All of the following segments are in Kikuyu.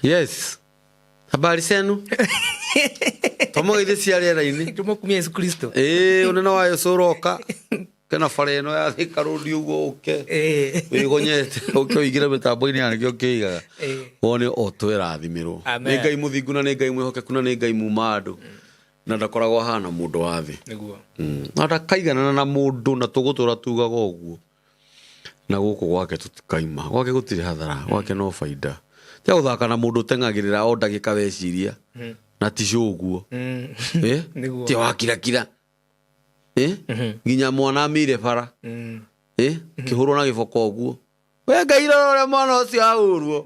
Yes, habari zenu, tũmũgeithie cia rĩera-inĩ. Tũmũkumia Yesu Kristo. Ĩĩ, ũnene wa Yesu ũroka kena bara ĩno ya Thika Road ũguo, ũke wĩgonyete, ũke ũingĩre mĩtambo-inĩ ya nĩkĩo kĩigaga wone o twĩrathimĩrwo. Amen. Nĩ Ngai mũthingu na nĩ Ngai mwĩhokeku na nĩ Ngai muma andũ na ndakoragwo ahana mũndũ wa thĩ. Na ndakaiganana na mũndũ, na tũgũtũra tugaga ũguo, na gũkũ gwake tũtikaima, gwake gũtirĩ hathara, gwake no baida. Tiga gũthaka na mũndũ ũteng'agĩrĩra o ndagĩka weciria na ticũ ũguo. Eh? Ti wakirakira. Eh? Nginya mwana amire bara. Eh? Kĩhũrwo na gĩboko ũguo. We Ngai, rora ũrĩa mwana ũcio ahũrwo.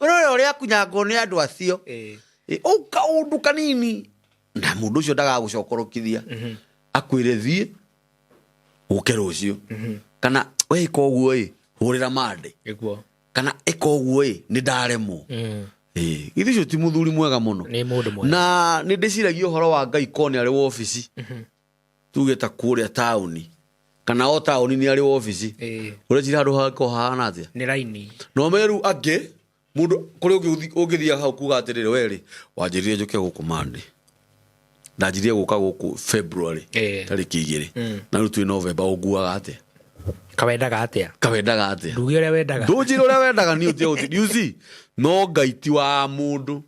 Rora ũrĩa akunyangwo nĩ andũ acio. Eh, o kaũndũ kanini na mũndũ ũcio ndagagũcokorokithia, akwĩre thiĩ ũke rũciũ, kana we ĩka ũguo ĩ, hũrĩra mande, kana ĩka ũguo ĩ, nĩ ndaremwo. Ĩ, githĩ ũcio ti mũthuri mwega mũno? Nĩ mũndũ mwega. Na nĩ ndĩciragia ũhoro wa Ngai ko nĩ arĩ wobici, tuge ta kũrĩa taũni, kana o taũni nĩ arĩ wobici. Ũreciria handũ hako hahana atĩa? Nĩ raini. No meru angĩ mũndũ kũrĩa ũngĩthiaga hau kuga atĩrĩrĩ, werĩ wanjĩrire njũke gũkũ Monday, ndanjirie gũka gũkũ February tarĩki 2, na rĩu twĩ November, ũnguaga atĩa? Kawendaga atĩa? Kawendaga atĩa? Nduge ũrĩa wendaga. Ndũnjĩre ũrĩa wendaga niĩ ũtige gũthi. You see, no Ngai ti wa mũndũ.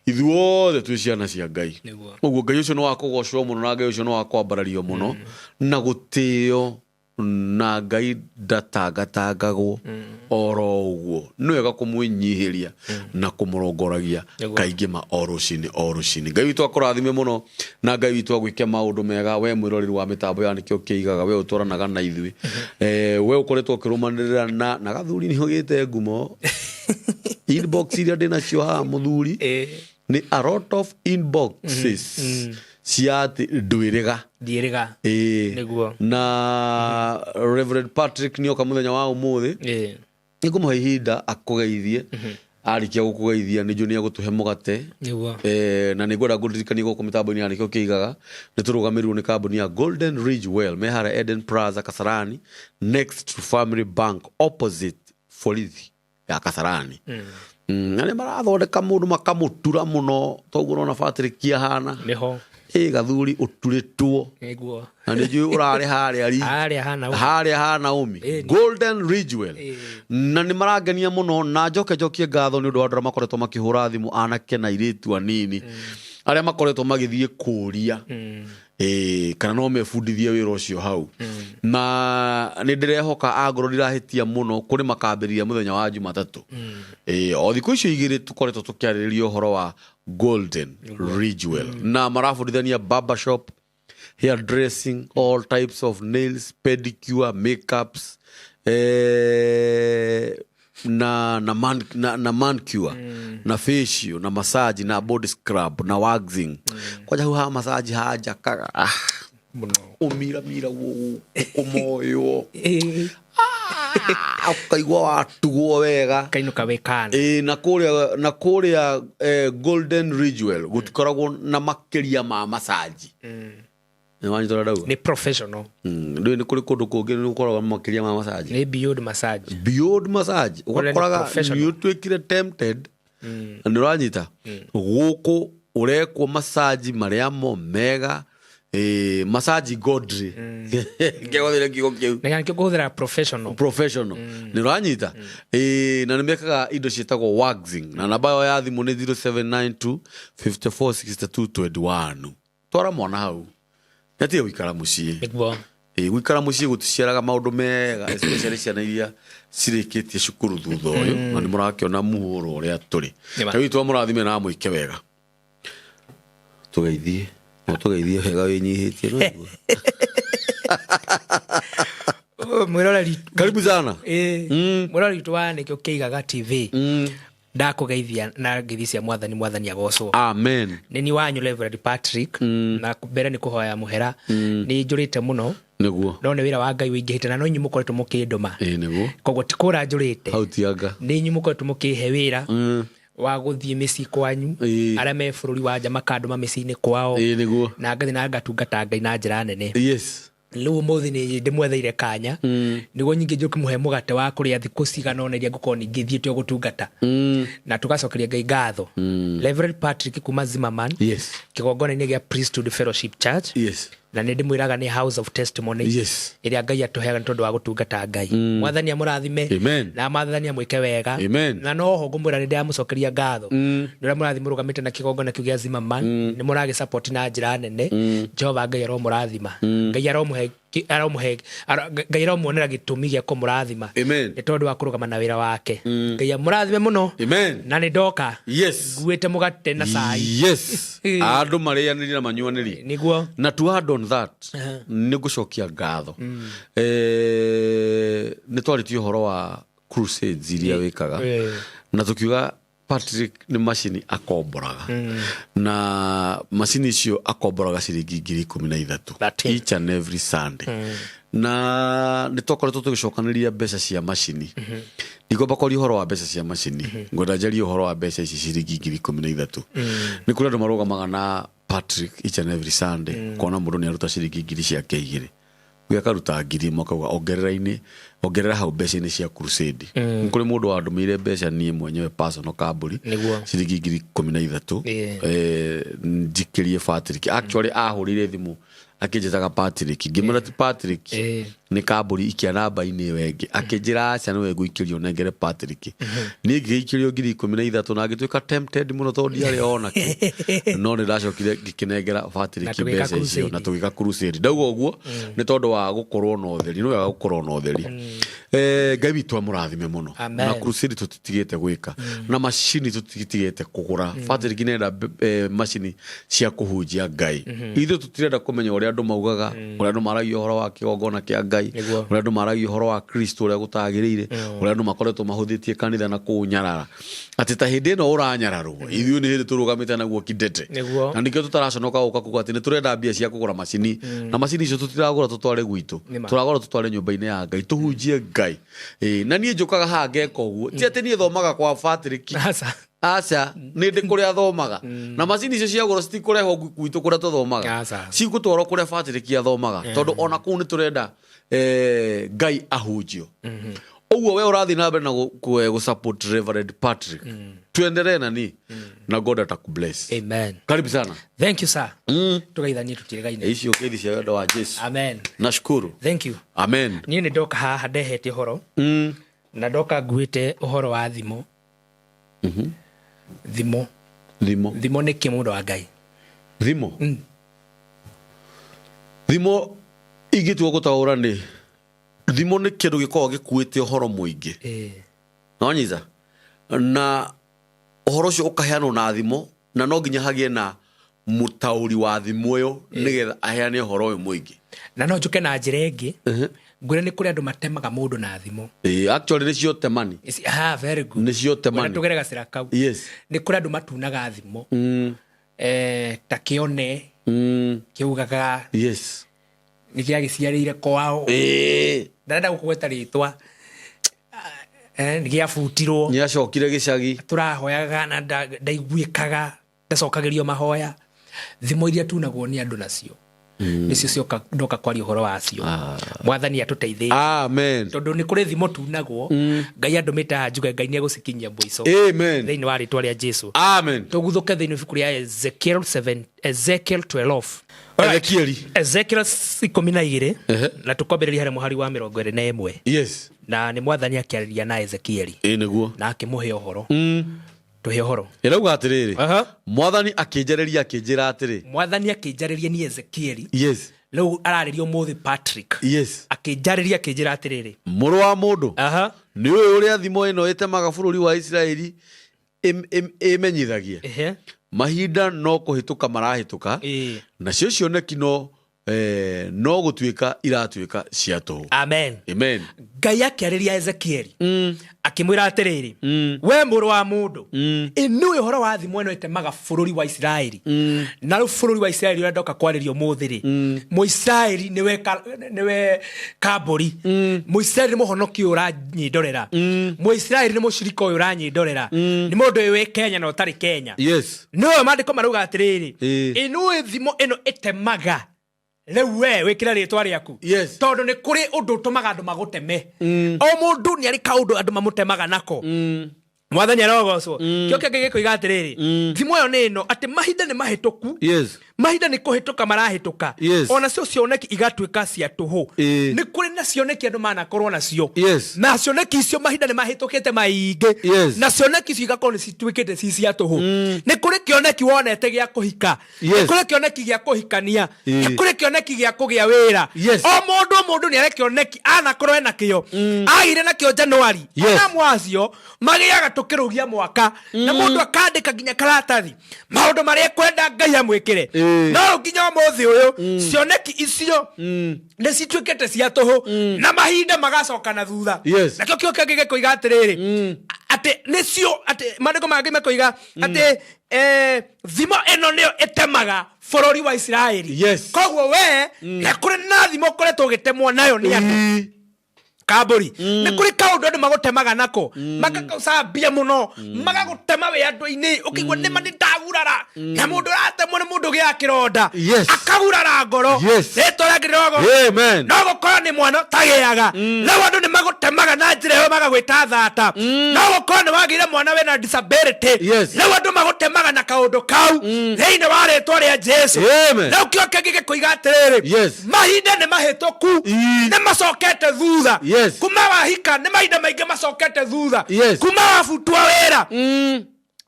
Ithuothe twĩ ciana cia Ngai. Ũguo Ngai ũcio nĩ wa kũgocwo mũno, na Ngai ũcio nĩ wa kwambarario mũno na gũtĩo, na Ngai ndatangatangagwo oro ũguo. Nĩ wega kũmwĩnyihĩria na kũmũrongoragia kaingĩ ma o rũcinĩ o rũcinĩ. Ngai witũ akũrathime mũno, na Ngai witũ agwĩke maũndũ mega, we mwĩroreri wa mĩtambo ya nĩkĩo kĩigaga, we ũtwaranaga na ithuĩ. We ũkoretwo ũkĩrũmanĩrĩra na gathuri nĩ ũgĩte ngumo. Inbox iria ndĩ nacio haha, mũthuri, nĩ a lot of inboxes cia atĩ ndwĩrĩga. Ndiĩrĩga. Ĩĩ. Na Reverend Patrick nĩoka mũthenya wa ũmũthĩ. Nĩ ngũmũhe ihinda akũgeithie. Arĩkia gũkũgeithia, nĩ njũĩ nĩ egũtũhe mũgate. Na nĩ ngwenda ngũririkanie gũkũ mĩtambo-inĩ ya nĩkĩo kĩigaga nĩ tũrũgamĩrĩirwo nĩ kambuni ya Golden Ridge Well, me harĩa Eden Plaza, Kasarani, next to Family Bank, opposite borithi ya Kasarani. Na nĩ marathondeka mũndũ makamũtura mũno toguo ũrona Patrick ahana. Nĩho. Ĩ gathuri ũturĩtwo. Na nĩ njũĩ ũrarĩ harĩa ri Harĩa hana. Harĩa ha Naomi. Golden Ridgewell. Na nĩ marangenia mũno, na njoke njokie ngatho nĩ ũndũ wa andũ arĩa makoretwo makĩhũra thimũ, anake na airĩtu anini arĩa makoretwo magĩthiĩ kũria kana no mebundithie wĩra ũcio hau. Na nĩ ndĩrehoka angorwo ndirahĩtia mũno, kũrĩ makambĩrĩria mũthenya wa Jumatatũ. O thikũ icio 2 tũkoretwo tũkĩarĩrĩria ũhoro wa Golden Ridgewell, na marabundithania barbershop, hair dressing, all types of nails, pedicure, makeups, na manicure, na facial, na massage, na body scrub, na waxing. Kwanja hau ha massage hanjakaga, ah, Mũno. Ũmiramira kũmoywo. Ah, ũkaigua watugwo wega. Kainũka wĩ kana. Ĩĩ, na kũrĩa Golden Ridgewell gũtikoragwo na makĩria ma massage. Nĩ wanyita ũrĩa ndauga? Nĩ professional. Ndũĩ nĩ kũrĩ kũndũ kũngĩ nĩ gũkoragwo na makĩria ma massage. Nĩ beyond massage. Beyond massage. Kũrĩa nĩ ũgakoraga professional. nĩ ũtuĩkire tempted na nĩ ũranyita gũkũ ũrekwo massage marĩa mo mega, massage godly, ngĩhũthĩre kiugo kĩu. Na nĩkĩo kũhũthĩra professional. Professional, nĩ ũranyita? Na nĩ mekaga indo ciĩtagwo waxing, na namba yao ya thimũ nĩ 0792 54 62 21. Twara mwana hau nĩatige gũikara mũciĩ. Ĩĩ, gũikara mũciĩ gũticiaraga maũndũ mega, especially ciana iria cirĩkĩtie cukuru thutha ũyũ, na nĩ mũrakĩona mũhũro ũrĩa tũrĩ. Nĩma. Rĩu twamũrathime na amwĩke wega. Tũgeithie, no tũgeithie wega wĩnyihĩtie, no iguo. Oh, mwĩroreri. Karibu sana. Mwĩroreri witũ wa nĩkĩo kĩigaga TV, ndakũgeithia na ngeithi cia Mwathani. Mwathani agocwo. Amen. Nĩ ni wanyu Reverend Patrick, na mbere nĩ kũhoya mũhera, nĩ njũrĩte mũno. No nĩ wĩra wa Ngai ũingĩhĩte, na no inyuĩ mũkoretwo mũkĩndũma. Ĩĩ nĩguo. Koguo ti kũra njũrĩte. Hau tianga. Nĩ inyuĩ mũkoretwo mũkĩhe wĩra wa gũthiĩ mĩciĩ kwanyu. Arĩa me bũrũri wa nja makandũma mĩciĩ-inĩ kwao. Ĩĩ nĩguo. Na ngathiĩ na ngatungata Ngai na njĩra nene. Rĩu ũmũthĩ nĩ ndĩmwetheire kanya nĩguo nyingĩ njũke mũhe mũgate wa kũrĩa thikũ cigana ũna iria ngũkorwo ningĩ thiĩte gũtungata, na tũgacokeria Ngai ngatho. Reverend Patrick kuma Zimmerman, kĩgongona-inĩ gĩa Priesthood Fellowship Church, na nĩ ndĩmwĩraga nĩ house of testimony ĩrĩa Ngai atũheaga nĩ tondũ wa gũtungata Ngai. Mwathani amũrathime. Amen. Na Mwathani amwĩke wega. Amen. Na noho ngũmwĩra nĩ ndĩramũcokeria ngatho nĩ ũrĩa mũrathiĩ mũrũgamĩte na kĩgongona kĩu gĩa Zimmerman, nĩ mũragĩ na njĩra nene. Jehova Ngai aromũrathima. Ngai aromũhe aromũhe Ngai aromuonera gĩtũmi gĩa kũmũrathima Amen. nĩ tondũ wa kũrũgama na wĩra wake. Ngai amũrathime mũno. Amen. Na nĩ ndoka nguĩte mũgate na cai. Yes, andũ marĩanĩrie na manyuanĩrie. Nĩguo. Na to add on that, nĩ ngũcokia ngatho. Nĩ twarĩtie ũhoro wa crusades iria wĩkaga, na tũkiuga Patrick nĩ macini akomboraga, na macini icio akomboraga ciringi 13,000 13. each and every Sunday, na nĩ twakoretwo tũgĩcokanĩria mbeca cia macini. Ndikwamba kwaria ũhoro wa mbeca cia macini, ngwenda njarie ũhoro wa mbeca ici ciringi 13,000. Nĩ kũrĩ andũ marũgamaga na Patrick each and every Sunday, kona mũndũ nĩ aruta ciringi 2,000, ũngĩ akaruta 1,000, akauga ongerera-inĩ, ongerera hau mbeca-inĩ cia crusade. Nĩ kũrĩ mũndũ wandũmĩire mbeca niĩ mwenyewe personal kambũri, ciringi 13,000, njikĩrie Patrick. Actually ahũrĩire thimũ akĩnjĩtaga Patrick, ngĩmwĩra ti Patrick, nĩ kambũri, ikia namba-inĩ ĩyo ĩngĩ. Akĩnjĩra aca, nĩwe ngũikĩrio, nengere Patrick. Niĩ ngĩgĩikĩrio 13,000 na ngĩtuĩka tempted mũno tondũ ndiarĩ ona kĩ, no nĩ ndacokire ngĩkĩnengera Na Patrick tũgĩka mbeca icio crusade. Na tũgĩka crusade. Ndauga ũguo nĩ tondũ wa gũkorwo na ũtheri. Nĩ wega gũkorwo na ũtheri. Ngai witũ amũrathime mũno. Amen. Na crusade tũtitigĩte gwĩka, na macini tũtitigĩte kũgũra. Patrick nenda macini cia kũhunjia Ngai. Ithuĩ tũtirenda kũmenya ũrĩa andũ maugaga, ũrĩa andũ maragia ũhoro wa kĩgongona kĩa Ngai, ũrĩa andũ maragia ũhoro wa Kristo ũrĩa gũtagĩrĩire, ũrĩa andũ makoretwo mahũthĩtie kanitha na kũũnyarara, atĩ ta hĩndĩ ĩno ũranyararwo, ithuĩ nĩ hĩndĩ tũrũgamĩte naguo kidete. Na nĩkĩo tũtaraconoka gũka kuga atĩ nĩ tũrenda mbia cia kũgũra macini, na macini icio tũtiragũra tũtware gwitũ, Nĩma. tũragũra tũtware nyũmba-inĩ ya Ngai tũhunjie Ngai. Ĩĩ, na niĩ njũkaga haha ngeka ũguo, ti atĩ niĩ thomaga kwa Patrick. Aca. Aca, nĩ ndĩ kũrĩa athomaga, na macini icio cia goro citikũrehwo gwitũ kũrĩa tũthomaga. Aca. Cigũtwarwo kũrĩa Patrick athomaga, tondũ ona kũu nĩ tũrenda Ngai ahunjio. Ũguo we ũrathiĩ na mbere na gũ support Reverend Patrick, tuendelee nani na God atakubless. Amen. Karibu sana. Thank you, sir. Tugeithanie tũtiregaine. Icio ngeithi cia wendo wa Jesu. Amen. Nashukuru. Thank you. Amen. Niĩ nĩ ndoka haha ndehete ũhoro, na ndoka nguĩte ũhoro wa thimo. Thimo. Thimo. Thimo nĩ kĩ, mũndũ wa Ngai? Thimo, thimo ingĩtua gũtaũra nĩ thimo nĩ kĩndũ gĩkoragwo gĩkuĩte ũhoro mũingĩ. Nonyita na ũhoro ũcio ũkaheanwo na thimo, na no nginya hagĩe na mũtaũri wa thimo ĩyo nĩgetha aheane ũhoro ũyũ mũingĩ. Na no njũke na njĩra ĩngĩ ngwĩre nĩ kũrĩ andũ matemaga mũndũ na thimo. Ĩĩ, actually nĩcio temani. Ah, very good. Nĩcio temani. Ngwenda tũgere gacĩra kau. Nĩ kũrĩ andũ matunaga thimo, ta kĩone kĩugaga nĩ gĩagĩciarĩire kwao. Ndarenda gũkũgweta rĩtwa. Nĩ gĩabutirwo. Nĩ acokire gĩcagi. Tũrahoyaga na ndaiguĩkaga, ndacokagĩrio mahoya. Thimo iria tunagwo nĩ andũ nacio nĩcio cioka ndoka kwaria ũhoro wacio. Mwathani atũteithĩtie. Amen. Tondũ nĩ kũrĩ thimo tunagwo, Ngai andũmĩte haha njuge Ngai nĩ egũcikinyia mũico Amen. thĩinĩ wa rĩtwa rĩa Jesu. Amen. Tũguthũke thĩinĩ wa ibuku rĩa Ezekiel 7, Ezekiel 12. Alright. Ezekieli. Ezekiel 12, na tũkwambĩrĩria harĩ mũhari wa 21. Na nĩ Mwathani akĩarĩria na Ezekieli Ĩ nĩguo. na akĩmũhe ũhoro. Tũhe ũhoro. Ĩrauga atĩrĩrĩ, Aha. Mwathani akĩnjarĩria akĩnjĩra atĩrĩ. Mwathani akĩnjarĩria ni Ezekieli. Rĩu ararĩria ũmũthĩ Patrick. Akĩnjarĩria akĩnjĩra atĩrĩrĩ. Mũrũ wa mũndũ, nĩ ũĩ ũrĩa thimo ĩno ĩtemaga bũrũri wa Isiraeli ĩmenyithagia? Mahinda no kũhĩtũka marahĩtũka, nacio cioneki no gũtuĩka iratuĩka cia tũhũ. Amen. Amen. Ngai akĩarĩria Ezekieli akĩmwĩra atĩrĩrĩ, we mũrũ wa mũndũ, ĩnũĩ ũhoro wa thimo ĩno ĩtemaga bũrũri wa Isiraeli? Na rĩu bũrũri wa Isiraeli ũrĩa ndoka kwarĩria ũmũthĩ rĩ, Mũisiraeli nĩwe kambũri, Mũisiraeli nĩ mũhonoki ũyũ ũranyĩndorera, Mũisiraeli nĩ mũcirika ũyũ ũranyĩndorera, nĩ mũndũ ũyũ wĩ Kenya na ũtarĩ Kenya. Nĩwe maandĩko marauga atĩrĩrĩ, ĩnũĩ thimo ĩno ĩtemaga Rĩu we wĩkĩre rĩtwa rĩaku. Yes. Tondũ nĩ kũrĩ ũndũ ũtũmaga andũ magũteme. O mũndũ nĩ arĩ kaũndũ andũ mamũtemaga nako. Mwathani arogocwo. Kĩo kĩngĩ gĩkoiga atĩrĩrĩ, thimo ĩyo nĩ ĩno, atĩ mahinda nĩ mahĩtũku. Yes. Mahinda nĩ kũhĩtũka marahĩtũka. Yes. Onacio cioneki igatuĩka cia tũhũ. Nĩ kũrĩ na cioneki andũ manakorwo nacio. Yes. Na cioneki icio mahinda nĩ mahĩtũkĩte maingĩ. Yes. Na cioneki icio igakorwo nĩ cituĩkĩte ci cia tũhũ. Nĩ kũrĩ kĩoneki wonete gĩa kũhika. Yes. Nĩ kũrĩ kĩoneki gĩa kũhikania. Ĩĩ. Nĩ kũrĩ kĩoneki gĩa kũgĩa wĩra. Yes. O mũndũ o mũndũ nĩ arĩ kĩoneki anakorwo ena kĩo. Agĩire nakĩo January. Yes. Ona mwacio magĩaga tũkĩrũgia mwaka. Na mũndũ akandĩka nginya karatathi maũndũ marĩa ekwenda Ngai amwĩkĩre. Ĩĩ. No rĩu nginya ũmũthĩ ũyũ cioneki icio nĩ cituĩkĩte cia tũhũ na mahinda magacoka na thutha. Yes. Nakĩo kĩo kĩngĩ gĩkoiga atĩrĩrĩ, atĩ nĩcio atĩ maandĩko mangĩ makoiga atĩ thimo ĩno nĩyo ĩtemaga bũrũri wa Isiraeli. Yes. Koguo we nĩ kũrĩ na thimo ũkoretwo ũgĩtemwo nayo nĩ andũ. Kambũri. Nĩ kũrĩ kaũndũ andũ magũtemaga nako, magagũcambia mũno, magagũtema wĩ andũ-inĩ, ũkaigua nĩma nĩ ndagurara. Na mũndũ ũratemwo nĩ mũndũ ũgĩaga kĩronda. Yes. Akagurara ngoro. Yes. Rĩtwa rĩake rĩrogo. Amen. No gũkorwo nĩ mwana ũtagĩaga. Rĩu andũ nĩ magũtemaga na njĩra ĩyo magagwĩta thata. No gũkorwo nĩ wagĩire mwana wĩna disability. Yes. Rĩu andũ magũtemaga na kaũndũ kau. Thĩinĩ wa rĩtwa rĩa Jesu. Amen. Rĩu kĩo kĩngĩ gĩkoiga atĩrĩrĩ. Yes. Mahinda nĩ mahĩtũku. Nĩ macokete thutha. Yes. Kuma wahika nĩ mahinda maingĩ macokete thutha. Yes. Kuma wabutwa wĩra.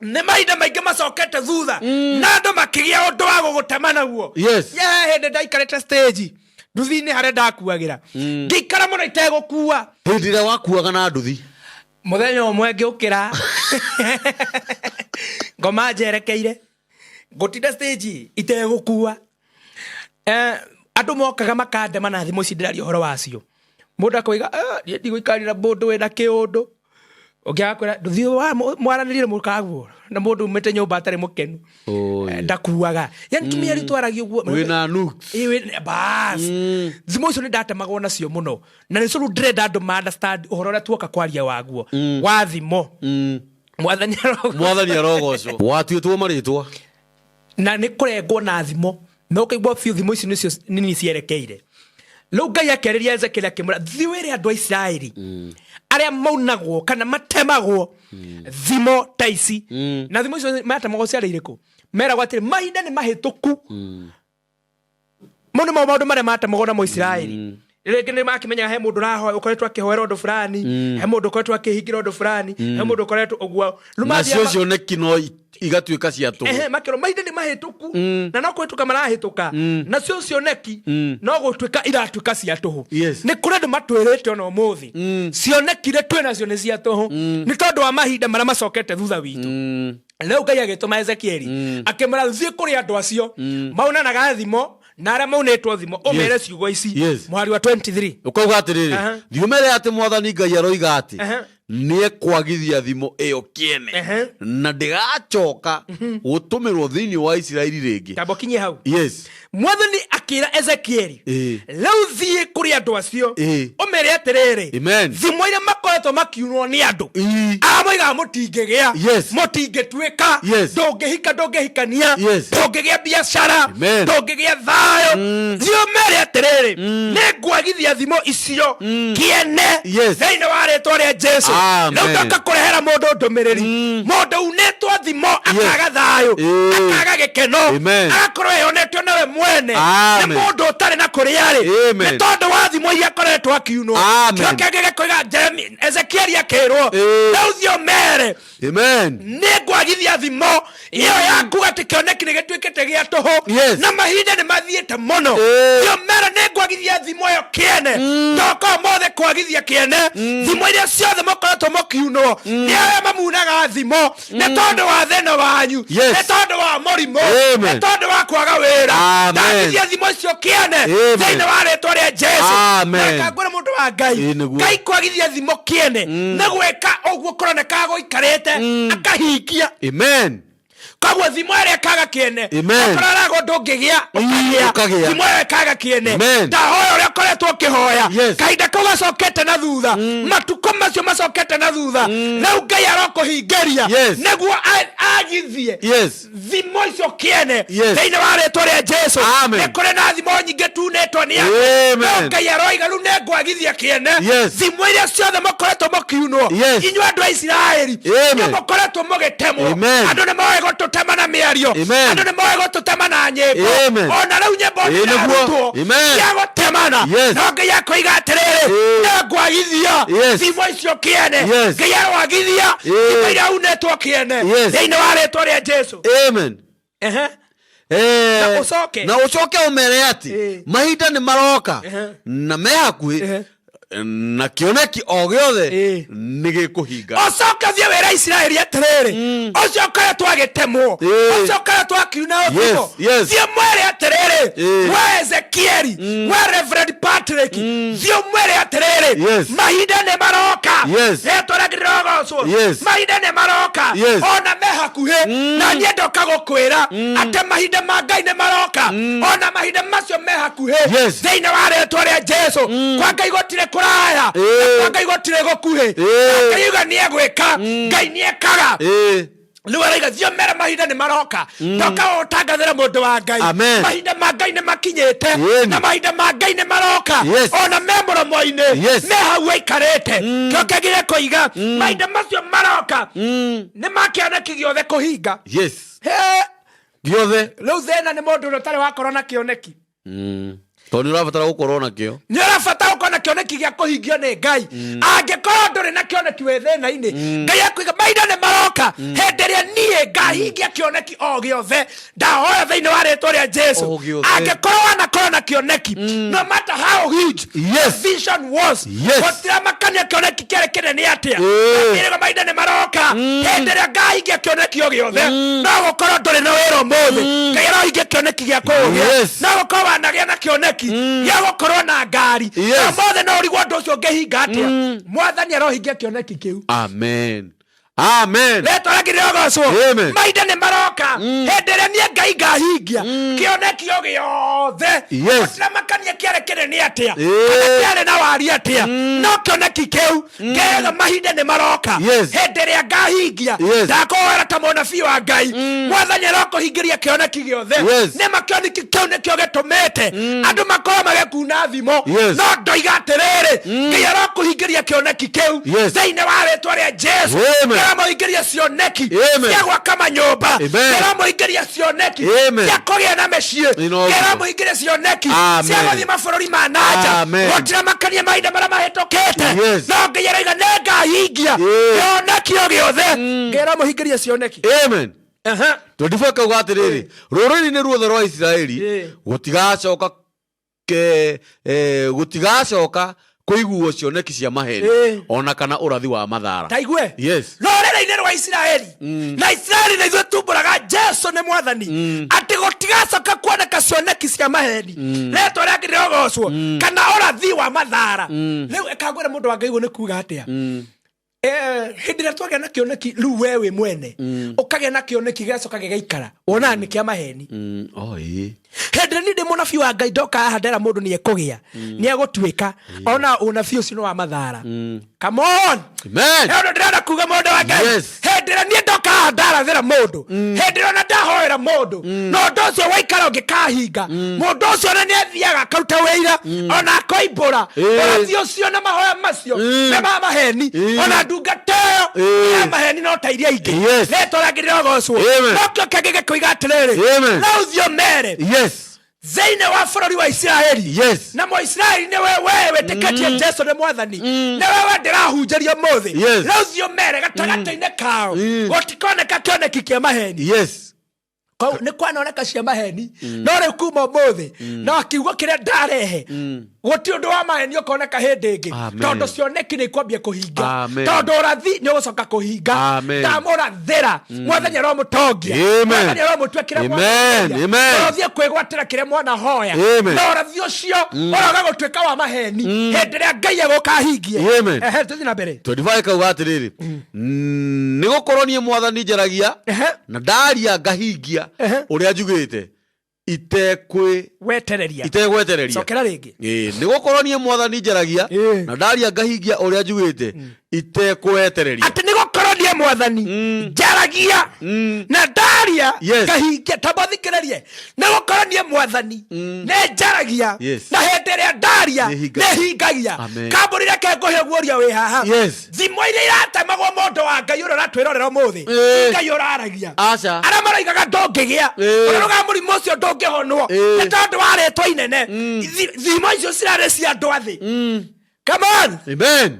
Nĩ mahinda maingĩ macokete thutha. Na andũ makĩgĩa ũndũ wa gũgũtema naguo. Yes. Yeah, hĩndĩ ndaikarĩte stage nduthi-inĩ harĩa ndakuagĩra. Ngĩikara mũno itegũkua. Hĩndĩ ĩrĩa wakuaga na nduthi. Mũthenya ũmwe ngĩũkĩra ngoma njerekeire ngũtinda stage itegũkua. Andũ mokaga makandema na thimũ ici ndĩraria ũhoro wacio. Mũndũ akoiga, niĩ ndigũikarĩra mũndũ wĩna kĩũndũ. Ũngĩ agakwĩra, ndũthiĩ wa mwaranĩrie na mũkaguo na mũndũ umĩte nyũmba atarĩ mũkenu. Ndakuaga. Yani tumia twaragia ũguo. Wĩna nukes. Ĩ, wĩna, bas. Thimũ icio nĩ ndatemagwo nacio mũno. Na nĩ cũrũ ndĩrenda andũ ma understand ũhoro ũrĩa tuoka kwaria waguo. Wa thimo. Mwathani arogocwo. Mwathani arogocwo. Watuĩtwo marĩtwa. Na nĩ kũrengwo na thimo. Na ũkaigua biũ thimo ici nĩcio nini cierekeire. Rĩu Ngai akĩarĩria Ezekiel akĩmwĩra, thiĩ wĩre andũ a Isiraeli arĩa maunagwo kana matemagwo thimo ta ici. Na thimo icio matemagwo ciarĩ irĩkũ? Meragwo atĩrĩ, mahinda nĩ mahĩtũku. Mau nĩmo maũndũ marĩa matemagwo namo Isiraeli. Rĩngĩ nĩ makĩmenyaga he mũndũ ũrahoya, ũkoretwo akĩhoera ũndũ fulani, he mũndũ ũkoretwo akĩhingĩra ũndũ fulani, he mũndũ ũkoretwo ũguo. Rĩu Nacio mathiaga cioneki no igatuĩka cia tũhũ. Ehe, makĩrwo mahinda nĩ mahĩtũku. Na no kũhĩtũka marahĩtũka. Nacio cioneki no gũtuĩka iratuĩka cia tũhũ. Yes. Nĩ kũrĩ andũ matwĩrĩte ona ũmũthĩ. Cioneki iria twĩ nacio nĩ cia tũhũ. Nĩ tondũ wa mahinda marĩa macokete thutha witũ. Rĩu Ngai agĩtũma Ezekieli akĩmwĩra thiĩ kũrĩ andũ acio maunanaga thimo na arĩa maunĩtwo thimo ũmere ciugo ici. Yes. Mũhari wa 23. Ũkauga atĩrĩrĩ, Aha. thiĩ ũmere atĩ Mwathani Ngai aroiga atĩ Aha. nĩ ekwagithia thimo ĩyo kĩene Ehe. na ndĩgacoka gũtũmĩrwo thĩinĩ wa Isiraeli rĩngĩ. Tamba ũkinyie hau. Yes. Mwathani akĩra Ezekieli, Ĩĩ. rĩu thiĩ kũrĩ andũ acio Ĩĩ. ũmere atĩrĩrĩ, Amen. thimo iria makoretwo makiunwo nĩ andũ Ĩĩ. arĩa moigaga mũtingĩgĩa, Yes. mũtingĩtuĩka, Yes. ndũngĩhika, ndũngĩhikania, Yes. ndũngĩgĩa biacara, Amen. ndũngĩgĩa thayũ. Thiĩ ũmere atĩrĩrĩ, nĩ ngwagithia thimo icio kĩene Yes. thĩinĩ wa rĩtwa rĩa Jesu. Amen. Rĩu ndoka kũrehera mũndũ ndũmĩrĩri. Mũndũ unĩtwo thimo akaga thayũ, Ĩĩ. akaga gĩkeno, Amen. agakorwo eyonetio nĩwe mwene. Nĩ Amen. mũndũ ũtarĩ na kũrĩa rĩ, Amen. nĩ tondũ wa thimo iria akoretwo akiunwo. Amen. Kĩo kĩngĩ gĩkoiga Ezekieli akĩrwo, Ĩĩ. rĩu thiĩ ũmere, Amen. nĩ ngwagithia thimo ĩyo yaku atĩ kĩoneki nĩ gĩtuĩkĩte gĩa tũhũ. Yes. Na mahinda nĩ mathiĩte mũno. Ĩĩ. Thiĩ ũmere nĩ ngwagithia thimo ĩyo kĩene. Ndoka ũmũthĩ kwagithia kĩene. Thimo iria ciothe mũkoretwo mũkiunwo nĩ arĩa mamunaga thimo nĩ tondũ wa thĩna wanyu, Yes. nĩ tondũ wa mũrimũ, Amen. nĩ tondũ wa kwaga wĩra. Amen. Ndagithia thimo icio kĩene Amen. thĩinĩ wa rĩtwa rĩa Jesu. Amen. Na ngwĩre mũndũ wa Ngai, Ĩĩ, nĩguo. Ngai kwagithia thimo kĩene nĩ gwĩka ũguo kũroneka gũikarĩte akahingia. Amen. Koguo thimo ĩrĩa ĩkaga kĩene, Amen. okorwo ũragwo ndũngĩgĩa, Ĩĩ, ũkagĩa. Thimo ĩyo ĩkaga kĩene. Amen. Ndahoya ũrĩa ũkoretwo ũkĩhoya, kahinda kau gacokete na thutha, matukũ macio macokete na thutha, rĩu Ngai arokũhingĩria nĩguo agithie thimo icio kĩene thĩinĩ wa rĩtwa rĩa Jesu. Amen. Nĩ kũrĩ na thimo nyingĩ tunĩtwo nĩ andũ. Amen. No Ngai aroiga rĩu nĩngwagithia kĩene thimo iria ciothe mũkoretwo mũkiunwo, inyuĩ andũ a Isiraeli, Amen. inyuĩ mũkoretwo mũgĩtemwo. Amen. Andũ nĩ moĩ gũtũtema na mĩario, Amen. andũ nĩ moĩ gũtũtema na nyĩmbo, Amen. ona rĩu nyĩmbo Ĩĩ, nĩguo. irarutwo Amen. cia gũtemana. No Ngai akoiga atĩrĩrĩ, nĩngwagithia thimo icio kĩene. Ngai aroagithia thimo iria unĩtwo kĩene thĩinĩ wa rĩtwa rĩa Jesu. Amen. Ehe. Na ũcoke. Na ũcoke ũmere atĩ mahinda nĩ maroka na me hakuhĩ, na kĩoneki o gĩothe nĩ gĩkũhinga. Ũcoke ũthiĩ wĩra Isiraeli atĩrĩrĩ, ũcio ũkoretwo agĩtemwo, ũcio ũkoretwo akiuna ũthimo, thiĩ mwĩre atĩrĩrĩ, we Ezekieli, we Reverend Patrick, thiĩ ũmwĩre atĩrĩrĩ, mahinda nĩ maroka, rĩtwa rĩake rĩrogocwo, mahinda nĩ maroka, ona me hakuhĩ, na niĩ ndoka gũkwĩra atĩ mahinda ma Ngai nĩ maroka, ona mahinda macio me hakuhĩ, thĩinĩ wa rĩtwa rĩa Jesu. Kwa Ngai gũtirĩ kũraya, na kwa Ngai gũtirĩ gũkuhĩ. Ngai uga nĩ egwĩka, Ngai nĩ ekaga. Rĩu araiga thiĩ mere mahinda nĩ maroka. Ndoka ũtangathĩra mũndũ wa Ngai, Amen. mahinda ma Ngai nĩ makinyĩte, na mahinda ma Ngai nĩ maroka, ona me mũromo-inĩ, me hau aikarĩte. Kĩo kĩagĩrĩire kũiga mahinda macio maroka nĩ ma kĩoneki gĩothe kũhinga. He, Gĩothe. Rĩu thĩna nĩ mũndũ ũrĩa ũtarĩ wakorwo na kĩoneki. Tondũ nĩ ũrabatara gũkorwo nakĩo. Nĩ ũrabatara gũkorwo na kĩoneki gĩa kũhingio nĩ Ngai. Angĩkorwo ndũrĩ na kĩoneki, wĩ thĩna-inĩ. Ngai akuiga mahinda nĩ maroka hĩndĩ ĩrĩa niĩ ngahingia kĩoneki o gĩothe. Ndahoya thĩinĩ wa rĩtwa rĩa Jesu, O gĩothe. angĩkorwo wanakorwo na kĩoneki, no matter how huge the vision was, gũtiramakania kĩoneki kĩarĩ kĩnene atĩa, ĩrĩgo mahinda nĩ maroka hĩndĩ ĩrĩa ngahingia kĩoneki o gĩothe. No gũkorwo ndũrĩ na wĩra ũmũthĩ, Ngai arohingia kĩoneki gĩa kũũgĩa. No gũkorwo wanagĩa na kĩoneki gĩa gũkorwo na ngari, na ũmũthĩ no ũrigwo ũndũ ũcio ũngĩhinga atĩa. Mwathani arohingia kĩoneki kĩu. Amen. Amen. Rĩtwa rĩake rĩrogocwo. Amen. Mahinda nĩ maroka hĩndĩ ĩrĩa niĩ Ngai ngahingia kĩoneki o gĩothe. Gũtiramakania kĩarĩ kĩnene atĩa, kana kĩarĩ na wari atĩa, no kĩoneki kĩu ngega mahinda nĩ maroka hĩndĩ ĩrĩa ngahingia. Ndakũhoera ta mũnabii wa Ngai, Mwathani arokũhingĩria kĩoneki gĩothe. Nĩma kĩoneki kĩu nĩkĩo gĩtũmĩte andũ makorwo magĩkuna thimo, no ndoiga atĩrĩrĩ, Ngai arokũhingĩria kĩoneki kĩu thĩinĩ wa rĩtwa rĩa Jesu. Amen. Aramũhingĩria cioneki Amen. cia gwaka manyũmba. Amen. Aramũhingĩria cioneki Amen. cia kũgĩa na mĩciĩ. Ĩno ũguo. Aramũhingĩria cioneki Amen. cia gũthiĩ mabũrũri ma nanja. Amen. Gũtiramakania mahinda marĩa mahĩtũkĩte, no Ngai arauga nĩngahingia kĩoneki o gĩothe. Ngai aramũhingĩria cioneki. Amen. 24 kauga atĩrĩrĩ, rũrĩrĩ-inĩ ruothe rwa Isiraeli gũtigacoka gũtigacoka kũiguo cioneki cia maheni, ona kana ũrathi wa mathara. Taigue. Rũrĩrĩ-inĩ rwa Isiraeli, na Isiraeli nĩ ithuĩ tumbũraga Jesu nĩ Mwathani, atĩ gũtigacoka kuoneka cioneki cia maheni, rĩtwa rĩake rĩrogocwo, kana ũrathi wa mathara. Rĩu ĩkangwĩra mũndũ wa Ngai, ũguo nĩ kuga atĩa? Hĩndĩ ĩrĩa twagĩa na kĩoneki, rĩu we wĩ mwene ũkagĩa na kĩoneki gĩgacoka gĩgaikara, wonaga nĩ kĩa maheni. Oh, ĩĩ. Hĩndĩ ĩrĩa niĩ ndĩ mũnabii wa Ngai ndoka haha ndera mũndũ nĩ ekũgĩa, nĩ egũtuĩka, ona ũnabii ũcio nĩ wa mathara. Come on. Amen. He ũndũ ndĩrenda kuga, mũndũ wa Ngai. Hĩndĩ ĩrĩa niĩ ndoka haha ndarathĩra mũndũ, hĩndĩ ĩrĩa ona ndahoera mũndũ, na ũndũ ũcio waikara ũngĩkahinga, mũndũ ũcio ona nĩ athiaga akaruta wĩira, ona akoimbũra ũrathi ũcio na mahoya macio nĩ ma maheni, ona ndungata ĩyo nĩ ya maheni no ta iria ingĩ. Rĩtwa rĩake rĩrogocwo. Amen. No kĩo kĩngĩ gĩkoiga atĩrĩrĩ, Amen. rĩu thiĩ ũmere thĩinĩ wa bũrũri wa Isiraeli, na Mũisiraeli nĩ we we wĩtĩkĩtie Jesu nĩ Mwathani, nĩ we we ndĩrahunjĩria ũmũthĩ. Rĩu thiĩ ũmere gatagatĩ-inĩ kao gũtikoneka kĩoneki kĩa maheni. Kau nĩ kwanoneka cia maheni, no rĩu kuma ũmũthĩ no kiugo kĩrĩa ndarehe. Gũtirĩ ũndũ wa maheni ũkoneka hĩndĩ ĩngĩ. Amen. Tondũ cioneki nĩ ikwambia kũhinga. Amen. Tondũ ũrathi nĩ ũgũcoka kũhinga. Amen. Ndamũrathĩra. Mwathani aromũtongia. Amen. Mwathani aromũtua kĩrĩa Amen. mwana Amen. ũrothiĩ kwĩgwatĩra kĩrĩa mwana hoya. Amen. Na ũrathi ũcio ũroga gũtuĩka wa maheni hĩndĩ ĩrĩa Ngai egũka ahingie. Amen. Ehe, tũthiĩ na mbere. 25 kauga atĩrĩrĩ, nĩ gũkorwo niĩ mwathani njaragia Ehe. na ndaria ngahingia Ehe. ũrĩa njugĩte itekwĩ Wetereria. itegwetereria. Cokera rĩngĩ. Ĩĩ, nĩ gũkorwo niĩ mwathani njaragia Ĩĩ. na ndaria ngahingia ũrĩa njugĩte itekwetereria. Atĩ nĩ gũkorwo niĩ mwathani njaragia na ndaria Yes. ngahingia. Tamba thikĩrĩrie, nĩ gũkorwo niĩ mwathani nĩ njaragia Yes. na hĩndĩ ĩrĩa ndaria Nĩhingagia. nĩ hingagia. Amen. Kambũri reke ngũhe guoria wĩ haha. Yes. Thimo iria iratemagwo mũndũ wa Ngai ũrĩa ũratwĩrorera ũmũthĩ, Ĩĩ. Ngai ũraragia. Aca. Arĩa maroigaga ndũngĩgĩa, Ĩĩ. ũrĩa ũroigaga mũrimũ ũcio ndũngĩhonwo Ĩĩ. nĩ tondũ wa rĩtwa inene. Thimo icio cirarĩ cia andũ a thĩ. Come on. Amen.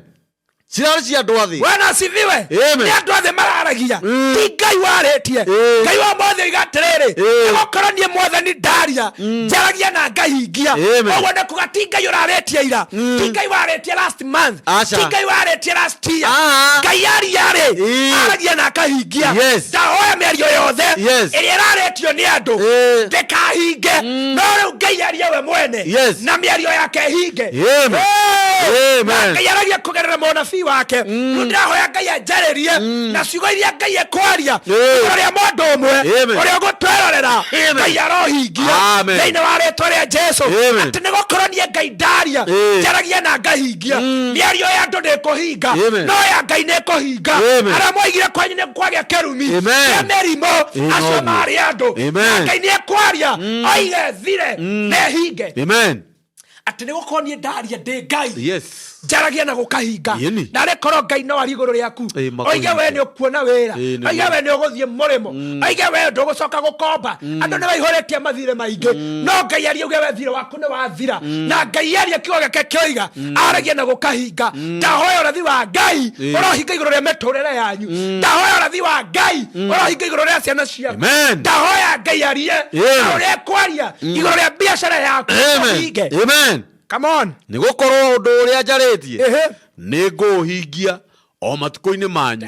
Cirarĩ cia andũ a thĩ. Bwana asifiwe. Amen. Nĩ andũ othe mararagia, ti Ngai warĩtie. Ĩĩ. Ngai wa mothe oiga atĩrĩrĩ, Ĩĩ. nĩgũkorwo niĩ mwathani ndaria njaragia na ngahingia. Amen. Ũguo nĩ kuga ti Ngai ũrarĩtie ira, ti Ngai warĩtie last month, Aca. ti Ngai warĩtie last year. Ah. Ngai aria rĩ, Ĩĩ. aragia na akahingia. Yes. Ndahoya mĩario yothe Yes. ĩrĩa ĩrarĩtio nĩ andũ Ĩĩ. ndĩkahinge, no rĩu Ngai arie we mwene Yes. na mĩario yake ĩhinge. Amen. Ĩĩ. Amen. Na Ngai aragia kũgerera mũnabii wake. Rĩu ndĩrahoya Ngai anjarĩrie na ciugo iria Ngai ekwaria Ĩĩ. igũrũ rĩa mũndũ ũmwe Amen. ũrĩa ũgũtwerorera, Amen. Ngai arohingia Amen. thĩinĩ wa rĩtwa rĩa Jesu. Amen. Atĩ nĩ gũkorwo niĩ Ngai ndaria Ĩĩ. njaragia na ngahingia. Mĩario ya andũ ndĩkũhinga, Amen. no ya Ngai nĩ ĩkũhinga. Amen. Arĩa mwoigire kwanyu nĩ kwagĩa kĩrumi Amen. kĩa mĩrimũ, Ĩĩ, acio noguo. marĩ andũ. Amen. Na Ngai nĩ ekwaria oige thire na ĩhinge. Amen. Atĩ nĩ gũkorwo niĩ ndaria ndĩ Ngai Yes. njaragia na gũkahinga. Ĩni. Na rĩkorwo Ngai no ari igũrũ rĩaku, Ĩ, makũhinge. oige we nĩ ũkuona wĩra, Ĩ, nĩguo. oige we nĩ ũgũthiĩ mũrĩmo, oige we ndũgũcoka gũkomba. Andũ nĩ maihũrĩtie mathirĩ maingĩ, no Ngai aria uge we thirĩ waku nĩ wathira. Na Ngai aria kiugo gĩake kĩoiga aragia na gũkahinga. Ndahoya ũrathi wa Ngai Ĩ. ũrohinga igũrũ rĩa mĩtũrĩre yanyu. Ndahoya ũrathi wa Ngai ũrohinga igũrũ rĩa ciana ciaku. Amen. Ndahoya Ngai arie Amen. na ũrĩa ekwaria igũrũ rĩa biacara yaku Amen. ũhinge. Amen. Come on. Nĩ gũkorwo ũndũ ũrĩa njarĩtie Ehe. nĩ ngũũhingia o matukũ-inĩ manyu.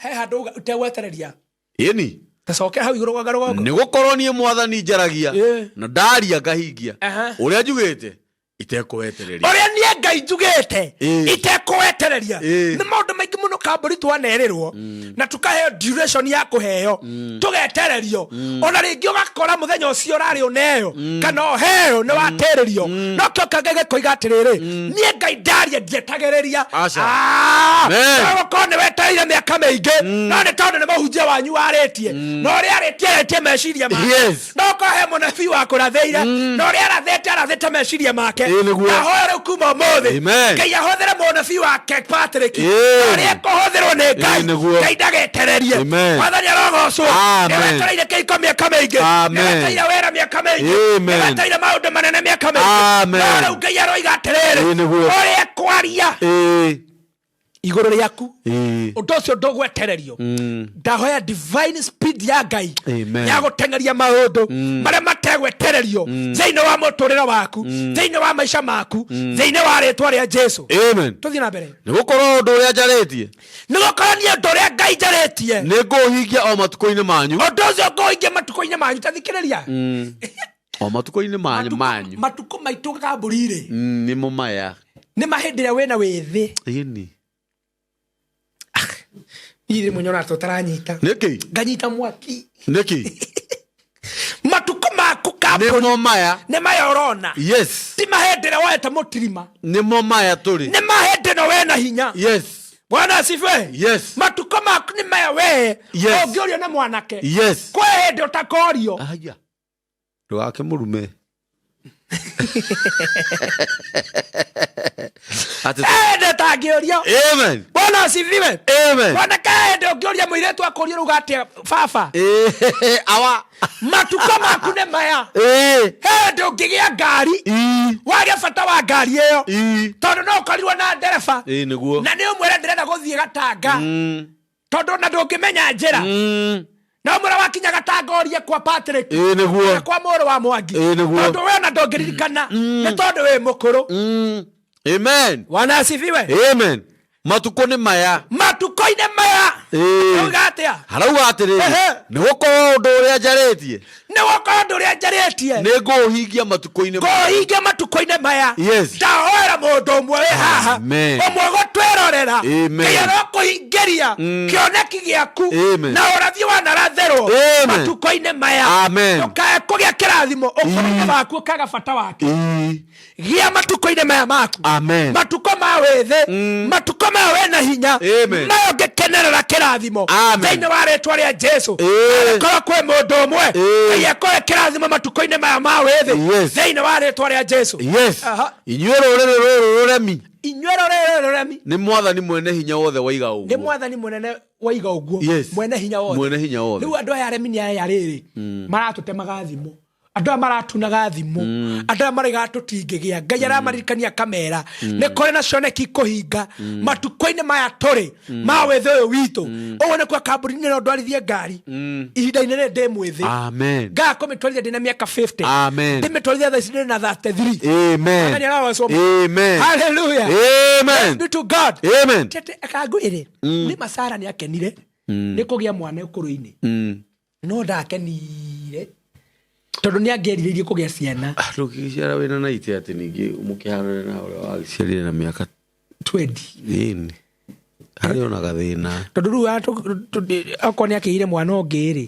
He handũ ũtegwetereria. Ĩni. Tacokera hau igũrũ gwa rũgongo. Nĩ gũkorwo niĩ mwathani njaragia Ĩĩ. na ndaria ngahingia Aha. ũrĩa njugĩte itekwetereria. Ũrĩa niĩ Ngai njugĩte Ĩĩ. itekwetereria. Ĩĩ. Nĩ maũndũ maingĩ mũno kambũri twanerĩrwo na tũkaheo duration ya kũheo, tũgetererio. Ona rĩngĩ ũgakora mũthenya ũcio ũrarĩ ũneo kana ũheo nĩ watĩrĩrio, no kĩo kangĩ gĩkoiga atĩrĩrĩ, niĩ Ngai ndaria ndietagĩrĩria. Aca. Ah, Amen. no gũkorwo nĩ wetereire mĩaka mĩingĩ, no nĩ tondũ nĩ mũhunjia wanyu warĩtie, na ũrĩa arĩtie arĩtie meciria make. Yes. No korwo he mũnabii wakũrathĩire, na ũrĩa arathĩte arathĩte meciria make. Ĩĩ, nĩguo. Ndahoya rĩu kuma ũmũthĩ Amen. Ngai ahũthĩre mũnabii wake Patrick. Ĩĩ. Na ũrĩa ekũhũthĩrwo nĩ Ngai, Ĩĩ, nĩguo. Ngai ndagetererie. Amen. Mwathani arogocwo. Amen. Nĩwetereire kĩhiko mĩaka mĩingĩ, Amen. nĩwetereire wĩra mĩaka mĩingĩ, Amen. nĩwetereire maũndũ manene mĩaka mĩingĩ, Amen. no rĩu Ngai aroiga atĩrĩrĩ, Ĩĩ, nĩguo. ũrĩa ekwaria Ĩĩ. igũrũ rĩaku, Ĩĩ. ũndũ ũcio ndũgwetererio. Ndahoya divine speed ya Ngai Amen. ya gũteng'eria maũndũ marĩa mategwetererio thĩinĩ wa mũtũrĩre waku, thĩinĩ wa maica maku, thĩinĩ wa rĩtwa rĩa Jesu. Amen. Tũthiĩ na mbere. Nĩ gũkorwo ũndũ ũrĩa njarĩtie Nĩ gũkorwo niĩ ũndũ ũrĩa Ngai njarĩtie nĩ ngũũhingia o matukũ-inĩ manyu. Ũndũ ũcio ngũhingia matukũ-inĩ manyu. Tathikĩrĩria. O matukũ-inĩ manyu manyu. Matukũ maitũ kambũri-rĩ, Nĩmo maya. Nĩ mahĩndĩ ĩrĩa wĩna wĩthĩ. Ĩni. Niĩ rĩmwe nyonaga ta ũtaranyita. Nĩkĩ? Nganyita mwaki. Nĩkĩ? Matukũ maku kambũri Nĩmo maya. Nĩ maya ũrona. Yes. Ti mahĩndĩ ĩrĩa woete mũtirima. Nĩmo maya tũrĩ. Nĩ mahĩndĩ ĩno wĩna hinya. Yes. Bwana asifiwe. Yes. Matukũ maku nĩ maya we Yes. ũngĩũrio nĩ mwanake. Yes. Kwĩ hĩndĩ ũtakorio. Aya. Ndũgakĩmũrume. Atĩ Hĩndĩ ũtangĩũrio. Amen. Bwana asifiwe. Amen. Mwanake, hĩndĩ ũngĩũria mũirĩtu akũrie rauga atĩa baba. Ĩĩ, awa. Matukũ maku nĩ maya. Ĩĩ. Hĩndĩ ũngĩgĩa ngari, Ii. wage bata wa ngari ĩyo, Ii. tondũ no ũkorirwo na ndereba Ĩĩ, nĩguo. Na nĩ ũmwĩre ndĩrenda gũthiĩ Gatanga, tondũ na ndũngĩmenya njĩra. No mwĩra wakinyaga ta ngorie kwa Patrick. Ĩĩ nĩguo. Na kwa mũrũ wa Mwangi. Ĩĩ nĩguo. Tondũ we ona ndũngĩririkana nĩ tondũ wĩ mũkũrũ. Amen. Bwana asifiwe. Amen. Matukũ nĩ maya. Matukũ-inĩ maya. Ĩĩ. Auga atĩa? Harauga atĩrĩrĩ, Ehe. nĩ gũkorwo ũndũ ũrĩa njarĩtie Nĩ gũkorwo ũndũ ũrĩa njarĩtie nĩ ngũũhingia matukũ-inĩ maya. ngũhingia matukũ-inĩ maya. Yes. Ndahoera mũndũ ũmwe wĩ haha Amen. ũmwe gũtwĩrorera Amen. Ngai arokũhingĩria kĩoneki gĩaku Amen. na ũrathi wanarathĩrwo Amen. matukũ-inĩ maya. Amen. Ndũkae kũgĩa kĩrathimo ũkũrũ-inĩ waku ũkaga bata wake. Ĩĩ. Gĩa matukũ-inĩ maya maku. Amen. Matukũ ma wĩthĩ, matukũ maya wĩna hinya, Amen. maya ũngĩkenerera kĩrathimo Amen. thĩinĩ wa rĩtwa rĩa Jesu. Ĩĩ. Angĩkorwo kwĩ mũndũ ũmwe Ĩĩ. Ngai akũhe kĩrathimo matukũ-inĩ maya ma wĩthĩ Yes. thĩinĩ wa rĩtwa rĩa Jesu. Yes. Aha. Inyuĩ rũrĩrĩ rũrũ rũremi Inyuĩ rũrĩrĩ rũremi nĩ mwathani mwene hinya wothe waiga nĩ ũguo. mwathani mũnene waiga ũguo. Yes. Mwene hinya wothe. Mwene hinya wothe. Rĩu andũ aya aremi nĩ aya rĩrĩ maratũtemaga thimũ, andũ aya maratunaga thimũ, andũ aya maraigaga tũtingĩgĩa. Ngai aramaririkania akamera nĩ kũrĩ na cioneki kũhinga matukũ-inĩ maya tũrĩ ma wĩthĩ ũyũ witũ. Ũguo nĩ kwa kambuni-inĩ no ndwarithie ngari ihinda-inĩ rĩrĩ ndĩ mwĩthĩ. Amen. Ngaa kũmĩtwarithia ndĩ na mĩaka 50. Amen. Ndĩmĩtwarithia thaa ici ndĩ na 33. Amen. Mwathani arogocwo. Amen. Hallelujah. Amen. Be to God. Amen. Tete akangwĩre nĩ Masara nĩ akenire nĩ kũgĩa mwana ũkũrũ-inĩ, no ndakenire tondũ nĩ angĩerirĩirie kũgĩa ciana. Ndũngĩgĩciara wĩna na ite atĩ ningĩ mũkĩhanane na ũrĩa wagĩciarire na mĩaka 20. Ĩni harĩ ona gathĩna. Tondũ rĩu okorwo nĩ akĩgĩire mwana ũngĩ rĩ.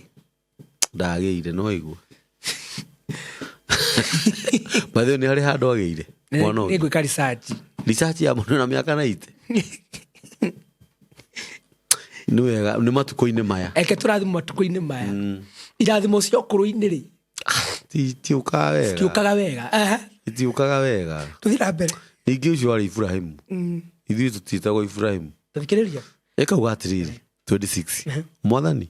Ndagĩire no igua by the way, nĩ harĩ handũ agĩire mwana nĩ ũngĩ. ngwĩka research. Research ya mũndũ na mĩaka na ite nĩ wega nĩ matukũ-inĩ maya. Eke tũrathimo matukũ-inĩ maya, irathimo cia ũkũrũ-inĩ rĩ Itiũkaga wega. tiũkaga wega. Aha. Itiũkaga wega. Tũthiĩ na mbere. Ningĩ ũcio warĩ Iburahĩmu, ithuĩ tũtiĩtagwo Iburahĩmu. Tũthikĩrĩria. Ĩkauga atĩrĩrĩ, 26, mwathani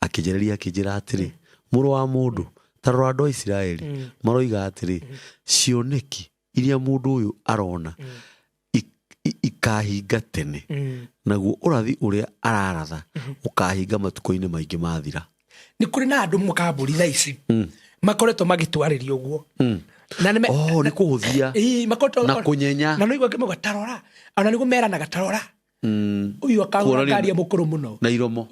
akĩnjarĩria akĩnjĩra atĩrĩ, mũrũ wa mũndũ, ta rora andũ a Isiraeli maroiga atĩrĩ, cioneki iria mũndũ ũyũ arona ikahinga tene, naguo ũrathi ũrĩa araratha ũkahinga matukũ-inĩ maingĩ mathira. Nĩ kũrĩ na andũ makambũri thaa ici makoretwo magĩtwarĩria ũguo na nĩ Oh, nĩ kũhũthia. Ĩĩ, makoretwo Na kũnyenya. Na nĩigua ngĩmauga tarora, ona nĩguo meranaga tarora ũyũ akagũra Kuonania- ngari ya mũkũrũ mũno. Na iromo.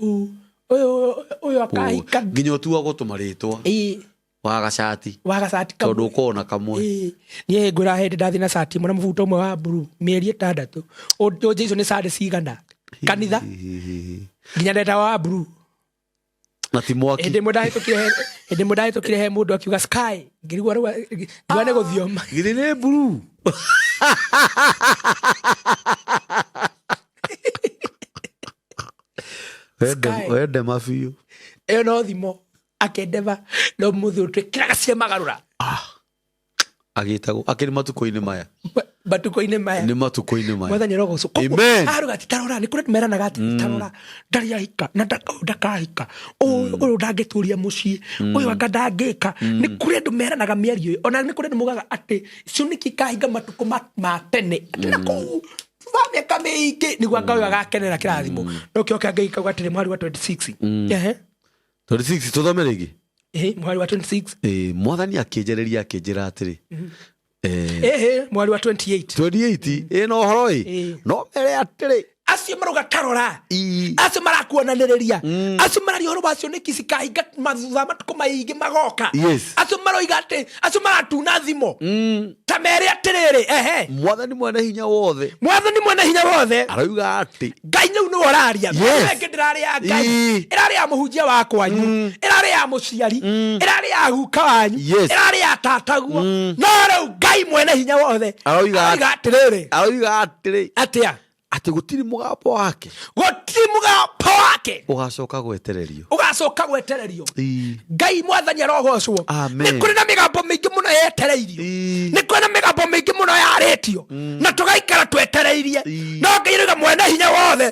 Ũyũ akahika. Nginya ũtuagwo tũmarĩtwa. Ĩĩ. Wa gacati. Wa gacati kamwe. Tondũ ũkoragwo na kamwe. Ĩĩ. Niĩ ngwĩra hĩndĩ ndathiĩ na cati ĩmwe na mũbuto ũmwe wa mburu mĩeri 6, ũnjĩ icio nĩ candi cigana kanitha nginya ndeta wa mburu. Na ti mwaki. Hĩndĩ ĩmwe ndahĩtũkire he mũndũ akiuga sky, ngĩrigwo rĩu ngiuga nĩ gũthioma. Githĩ nĩ mburu. Sky. Wende mabiũ. Ĩyo no thimo akendeba no mũthĩ ũtwĩkĩraga cia magarũra. Agĩtagwo akĩrĩ matukũ-inĩ maya. Matukũ-inĩ maya. Nĩ matukũ-inĩ maya. Mwathani arogocwo. Amen. Aruga ati tarora nĩ kũrĩ meranaga atĩ tarora ndarĩ ahika na ũyũ ndakahika, ũyũ ndangĩtũria mũciĩ, ũyũ anga ndangĩka. Nĩ kũrĩ andũ meranaga mĩario ĩyo, ona nĩ kũrĩ andũ mugaga atĩ cioneki ikahinga matukũ ma tene atĩ na kũu wa mĩaka mĩingĩ nĩguo anga ũyũ agakenera kĩrathimo. No kĩo kĩa Ngai kauga atĩrĩ mweri wa 26. Ehe. 26 tũthome rĩngĩ. Ehe, mweri wa 26. Ĩĩ, mwathani akĩnjarĩria akĩnjĩra atĩrĩ, Ehe, mweri wa 28. 28 ĩ no ũhoro ĩ Ĩĩ. no mere atĩrĩ Acio marauga tarora, Ii. acio marakuonanĩrĩria, acio mararia ũhoro wa cioneki cikahinga mathutha matukũ maingĩ magoka. Yes. Acio maroiga atĩ acio maratuna thimo ta mere atĩrĩrĩ, ehe. Mwathani mwene hinya wothe Mwathani mwene hinya wothe arauga atĩ Ngai rĩu nĩwe ũraria. Yes. Ĩngĩ ndĩrarĩ ya Ngai, Ii. ĩrarĩ ya mũhunjia wa kwanyu, ĩrarĩ ya mũciari, ĩrarĩ ya guka wanyu, Yes. ĩrarĩ ya tataguo, no rĩu Ngai mwene hinya wothe Aroiga atĩrĩrĩ. Arauga atĩrĩ Atĩa? Atĩ gũtirĩ mũgambo wake Gũtirĩ mũgambo wake ũgacoka gwetererio. Ũgacoka gwetererio. Ii. Ngai mwathani arogocwo. Amen. Nĩ kũrĩ na mĩgambo mĩingĩ mũno yetereirio. Ii. Nĩ kũrĩ na mĩgambo mĩingĩ mũno yarĩtio na tũgaikara twetereirie. Ii. No Ngai arauga mwene hinya wothe,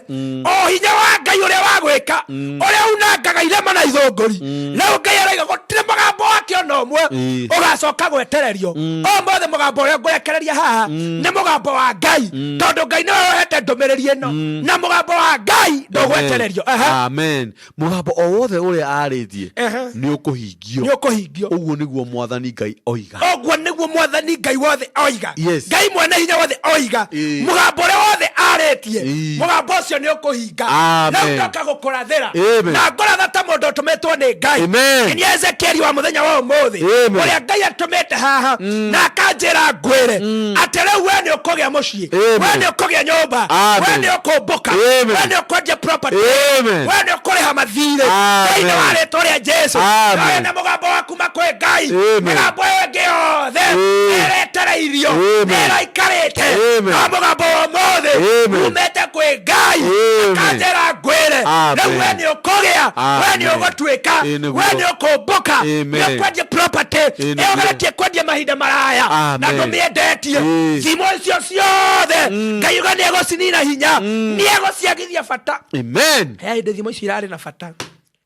o hinya wa Ngai ũrĩa wa gwĩka, ũrĩa unangaga irema na ithũngũri, rĩu Ngai arauga gũtirĩ mũgambo Wake ona ũmwe ũgacoka gwetererio. Ũmũthĩ mũgambo ũrĩa ngũrekereria haha nĩ mũgambo wa Ngai, tondũ Ngai nĩwe ũhete ndũmĩrĩri ĩno, na mũgambo wa Ngai ndũgwetererio. Aha. Amen. Mũgambo o wothe ũrĩa arĩtie nĩ ũkũhingio. Nĩ ũkũhingio. Ũguo nĩguo Mwathani Ngai oiga. Ũguo nĩguo Mwathani Ngai wothe oiga. Yes. Ngai mwene hinya wothe oiga. Mũgambo ũrĩa wothe arĩtie, mũgambo ũcio nĩ ũkũhinga. Amen. Rĩu ndoka gũkũrathĩra Amen. na ngũratha ta mũndũ ũtũmĩtwo nĩ Ngai. Amen. Nĩ Ezekieli wa mũthenya wa ũmũthĩ, Amen. ũrĩa Ngai atũmĩte haha na akanjĩra ngwĩre atĩ rĩu we nĩ ũkũgĩa mũciĩ, Amen. we nĩ ũkũgĩa nyũmba, Amen. we nĩ ũkũmbũka, Amen. we nĩ ũkwendia property, Amen. we nĩ ũkũrĩha mathirĩ Amen. thĩinĩ wa rĩtwa rĩa Jesu. Amen. Nawe na mũgambo wa kuma kwĩ Ngai, Amen. mĩgambo ĩyo ĩngĩ yothe Amen. ĩretereirio, Amen. nĩ ĩraikarĩte, Amen. no mũgambo wa ũmũthĩ Amen. umĩte kwĩ Ngai, Amen. akanjĩra ngwĩre Amen. rĩu we nĩ ũkũgĩa, we nĩ Amen. ũgũtuĩka, Ĩ nĩguo. we nĩ ũkũmbũka, Amen. nĩ ũkwendia property Ĩ ĩyo nĩguo. ũgeretie kwendia mahinda maraya Amen. na ndũmĩendetie. Ĩ. Thimũ icio ciothe Ngai uga nĩ egũcinina hinya, nĩ egũciagithia bata. Amen. He hĩndĩ thimũ icio irarĩ na bata,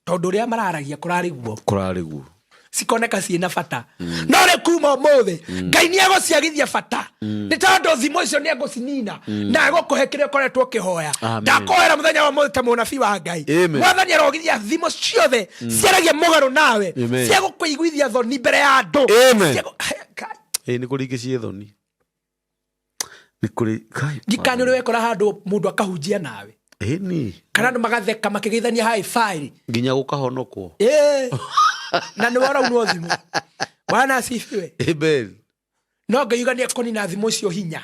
tondũ ũrĩa mararagia kũrarĩ guo. Kũrarĩ guo. Cikoneka ciĩna bata, no rĩ kuma ũmũthĩ Ngai nĩ egũciagithia bata, nĩ tondũ thimũ icio nĩ egũcinina na egũkũhe kĩrĩa ũkoretwo ũkĩhoya. Amen. Ndakoera mũthenya wa ũmũthĩ ta mũnabii wa Ngai. Amen. Mwathani arogithia thimũ ciothe ciaragia mũgarũ nawe, Amen. cia gũkũiguithia thoni mbere ya andũ. Amen. Cia Ĩ nĩ kũrĩ ingĩ ciĩ thoni, nĩ kũrĩ Kai, Ndikani ũrĩ wekora handũ mũndũ akahunjia nawe, Ĩni. kana andũ magatheka makĩgeithania high five? Nginya gũkahonokwo. Ĩĩ. Na nĩ woraunwo thimũ. Bwana asifiwe. Amen. No Ngai uga nĩ ekũnina thimũ icio hinya,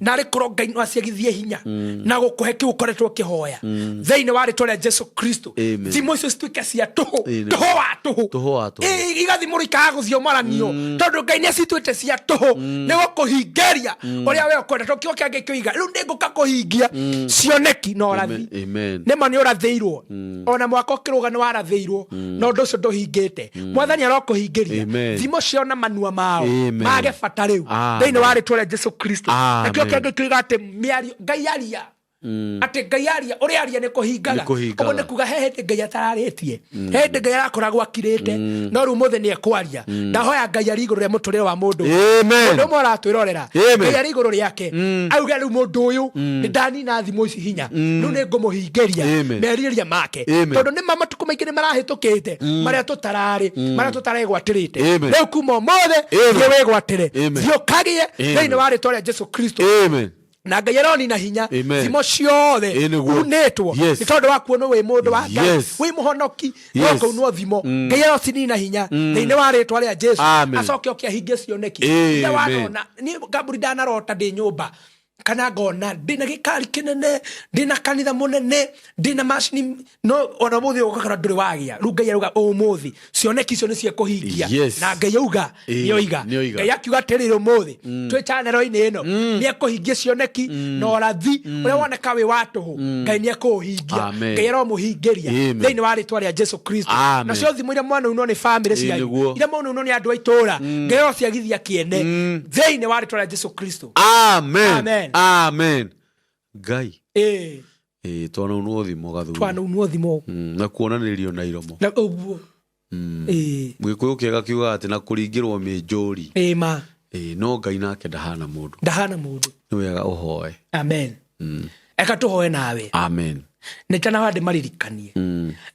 na arĩ korwo Ngai no aciagithie hinya na gũkũhe kĩu ũkoretwo ũkĩhoya thĩinĩ wa rĩtwa rĩa Jesu Kristo. Amen. Thimũ icio cituĩke cia tũhũ. Amen. Tũhũ wa tũhũ. Tũhũ wa tũhũ. Ĩ, igathimũrwo ikaga gũthiomoranio, tondũ Ngai nĩ acituĩte cia tũhũ nĩ gũkũhingĩria ũrĩa we ũkwenda, tondũ kĩo kĩangĩ kĩoiga rĩu nĩ ngũka kũhingia cioneki na ũrathi. Amen. Nĩma nĩ ũrathĩirwo, ona mwaka ũkĩrũga nĩ warathĩirwo, na ũndũ ũcio ndũhingĩte. Mwathani arokũhingĩria. Amen. Thimũ cio na manua mao Amen. mage bata rĩu Amen. thĩinĩ wa rĩtwa rĩa Jesu Kristo. Amen. Nakĩo kĩangĩ kĩoiga atĩ mĩario Ngai aria, atĩ Ngai aria, ũrĩa aria nĩ kũhingaga. Nĩ kũhingaga. Ũguo nĩ kuga he hĩndĩ Ngai atararĩtie, he hĩndĩ Ngai arakoragwo akirĩte, no rĩu mũthĩ nĩ ekwaria. Ndahoya Ngai ari igũrũ rĩa mũtũrĩre wa mũndũ Amen. mũndũ ũmwe ũratwĩrorera. Amen. Ngai arĩ igũrũ rĩake auge rĩu mũndũ ũyũ nĩ ndanina thimũ ici hinya, rĩu nĩ ngũmũhingĩria Amen. merirĩria make. Amen. Tondũ nĩ ma matukũ maingĩ nĩ marahĩtũkĩte marĩa tũtararĩ, marĩa tũtaregwatĩrĩte. Amen. Rĩu kuma ũmũthĩ Amen. thiĩ wĩgwatĩre. Amen. Thiĩ ũkagĩe Amen. thĩinĩ wa rĩtwa rĩa Jesu Kristo. Amen. Na Ngai aronina hinya Amen. thimo ciothe Ĩ nĩguo. unĩtwo Yes. nĩ tondũ wa kuonwo wĩ mũndũ wa Ngai, Yes. wĩ mũhonoki, Yes. no kũunwo thimo Ngai arocinina hinya thĩinĩ wa rĩtwa rĩa Jesu. Amen. Acoke oke ahingie cioneki. Amen. Iria wanona niĩ ngamburi ndanarota ndĩ nyũmba, kana ngona ndĩna gĩkari kĩnene, ndĩna kanitha mũnene, ndĩna macini, no ona mũthĩ ũgakora ndũrĩ wagĩa. Rĩu Ngai arauga ũmũthĩ cioneki icio nĩ ciekũhingia. Yes. Na Ngai auga, Ĩ, nĩoiga. nĩoiga. Ngai akiuga atĩrĩrĩ, ũmũthĩ twĩ chanero-inĩ ĩno nĩ ekũhingia cioneki na ũrathi ũrĩa woneka wĩ wa tũhũ. Ngai nĩ ekũũhingia. Amen. Ngai aromũhingĩria Amen. thĩinĩ wa rĩtwa rĩa Jesu Kristo. Amen. Nacio thimũ iria mwanaunwo nĩ bamĩrĩ Ĩ, cianyu, nĩguo. iria mwanaunwo nĩ andũ a itũũra, Ngai arociagithia kĩene thĩinĩ wa rĩtwa rĩa Jesu Kristo. Amen. Amen. Amen. Ngai. Ĩ. Ĩ twanaunwo thimũ gathuri. Twanaunwo thimũ. Na kuonanĩrio na iromo. Na ũguo. Ĩ. Gĩkũyũ kĩega kiugaga atĩ na kũringĩrwo mĩnjũri. Ĩ ma. Ĩ no Ngai nake ndahana mũndũ. Ndahana mũndũ. Nĩ wega ũhoe. Amen. Eka tũhoe nawe. Amen. Nĩ tanahoya ndĩmaririkanie